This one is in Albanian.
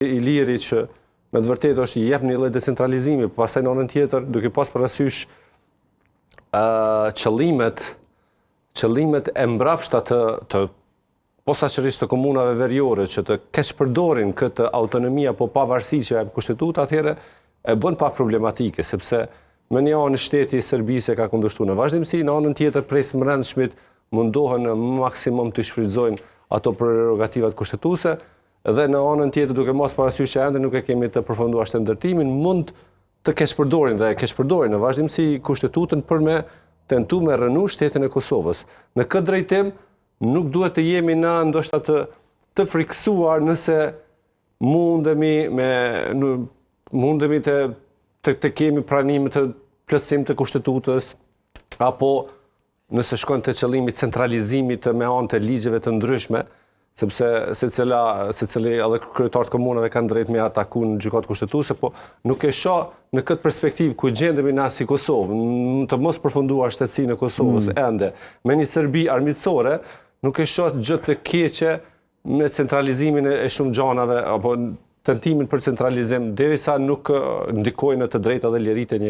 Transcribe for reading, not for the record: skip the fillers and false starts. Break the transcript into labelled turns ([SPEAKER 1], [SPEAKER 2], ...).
[SPEAKER 1] Iliri që me të vërtetë është i jep një lloj decentralizimi, po pastaj në anën tjetër, duke pas parasysh qëllimet qëllimet e mbrapshta të të posaçërisht të komunave veriore që të keqpërdorin këtë autonomi apo pavarësi që jep kushtetuta, atëherë e bën pak problematike, sepse me një anë shteti i Serbisë e ka kundërshtu në vazhdimësi, në anën tjetër prej së mbrendshmit mundohen në maksimum të shfrytëzojnë ato prerogativat kushtetuese dhe në anën tjetër duke mos parasysh që ende nuk e kemi të përfunduar shtetndërtimin, mund të keqpërdorin dhe e keqpërdorin në vazhdimësi kushtetutën për me tentu me rrënu shtetin e Kosovës. Në këtë drejtim nuk duhet të jemi na ndoshta të të frikësuar nëse mundemi me mundemi të të, të kemi pranim të plotësim të kushtetutës apo nëse shkon te qëllimi centralizimit të me anë të ligjeve të ndryshme, sepse secila, secili edhe kryetarët e komunave kanë drejt me ataku në gjykatë kushtetuese, po nuk e shoh në këtë perspektivë ku gjendemi na si Kosovë, të mos përfunduar shtetësinë e Kosovës ende, me një Serbi armiqësore, nuk e shoh gjë të keqe me centralizimin e shumë gjanave, apo tentimin për centralizim, derisa nuk ndikojnë në të drejta dhe liritë e njeriut.